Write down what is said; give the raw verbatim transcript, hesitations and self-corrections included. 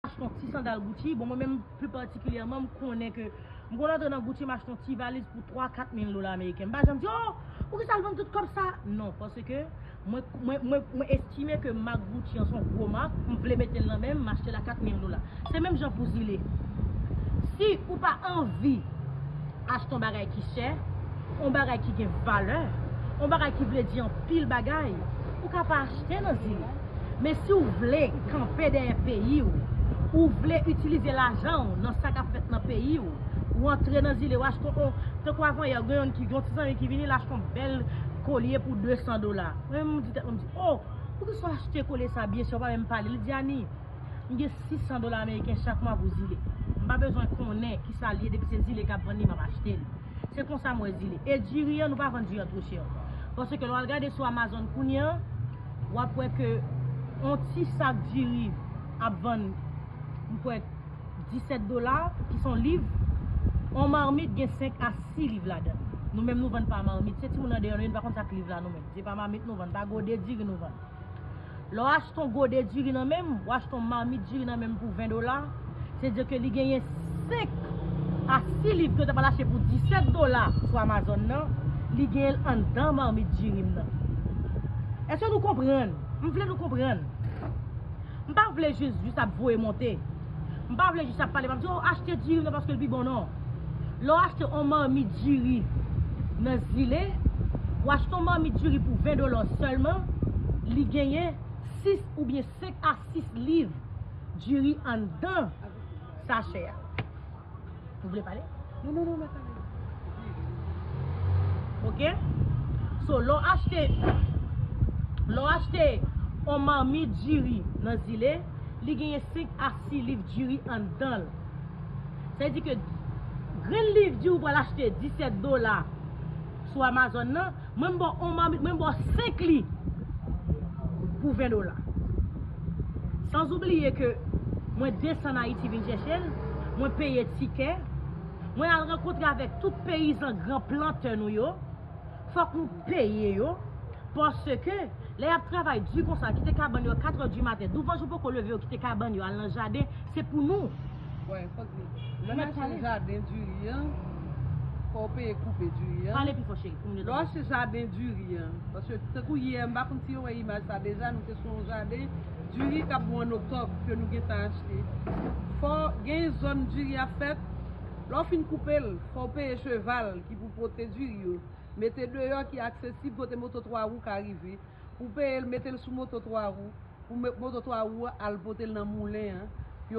Achte yon ti sandal Gucci. Bon, mwen menm, pli patikilyèman, m konnen ke m konn antre nan Gucci, m achte yon ti valiz pou twa, kat mil dola ameriken. M pa janm di, oh, poukisa l vann tout kòb sa? Non, paske mwen, mwen, mwen, mwen estime ke mak Gucci an se yon gwo mak, m vle mete l nan men m, m achte l a kat mil dola. Se menm jan pou zile. Si ou pa anvi achte yon bagay ki chè, yon bagay ki gen valè, yon bagay ki vle di anpil bagay, ou ka pa achte nan zile. Men si w vle kanpe dèyè peyi w, ou vle itilize lajan w nan sa k ap fèt nan peyi w, ou antre nan zile, w achte yon, tankou avanyè, gen yon ki, yon ti zanmi ki vini, l achte yon bèl kolye pou de san dola. Mwen, m di tèt mwen, m di, oh, poukisa w achte kolye sa byen chè, w pa menm pale? Li di, Ani, m gen sis san dola ameriken chak mwa pou zile. M pa bezwen konnen ki sa l ye, depi se zile k ap vann li, m ap achte l. Se konsa m wè diri. E diri an, nou pa vann diri an twò chè. Paske lè w al gade sou Amazon kounye a, w ap wè ke yon ti sak diri ap vann, m kwè, disèt dola, ki se yon liv. Yon mamit gen senk a sis liv ladan l. Nou menm, nou vann pa mamit. Se timoun andeyò nou ye, nou pa konn sa k liv la nou menm. Se pa mamit nou vann, pa gode diri nou vann. Lè w achte yon gode diri nan men m, w achte yon mamit diri nan men m pou ven dola, se di ke li genyen senk a sis liv ke w ta pral achte pou disèt dola sou Amazon nan, li genyen l anndan mamit diri m nan. Èske nou konprann? M vle nou konprann. M pa vle jis, jis ap voye monte. M pa vle jis ap pale, m ap di, oh, achte diri m nan paske l pi bon, non. Lè w achte yon mamit diri nan zile, w achte yon mamit diri pou ven dola sèlman, li genyen sis oubyen senk a sis liv diri anndan sachè a. Ou vle pale? Non, non, non, mèt ale. Ok? So, lè w achte, lè w achte yon mamit diri nan zile, li genyen senk a sis liv diri anndan l. Sa vle di ke grenn liv diri ou pral achte disèt dola sou Amazon nan, mwen m ba w yon mamit, mwen m ba w senk li pou ven dola. San oubliye ke mwen desann Ayiti vin chèche l, mwen peye tikè, mwen al rankontre avèk tout peyizan gran plantè nou yo, fòk nou peye yo, paske lè y ap travay di konsa, kite kabann yo a katrè di maten, douvan jou poko leve yo kite kabann yo al nan jaden, se pou nou. Wè, fòk di. Lè w achte jaden diri an, fò w peye koupe diri an. Pale pi fò, cheri, pou m tande. Lè w achte jaden diri an, paske tankou yè, m pa konn si yo wè imaj sa deja, nou te sou yon jaden diri k ap bon an oktòb ke nou gentan achte. Fò gen zòn diri ap fèt, lè w fin koupe l, fò w peye cheval ki pou pote diri yo. Mete deyò ki aksesib kote moto twa wou ka rive. Pou peye l, mete l sou moto twa wou. Pou me- moto twa wou a al pote l nan moulen an.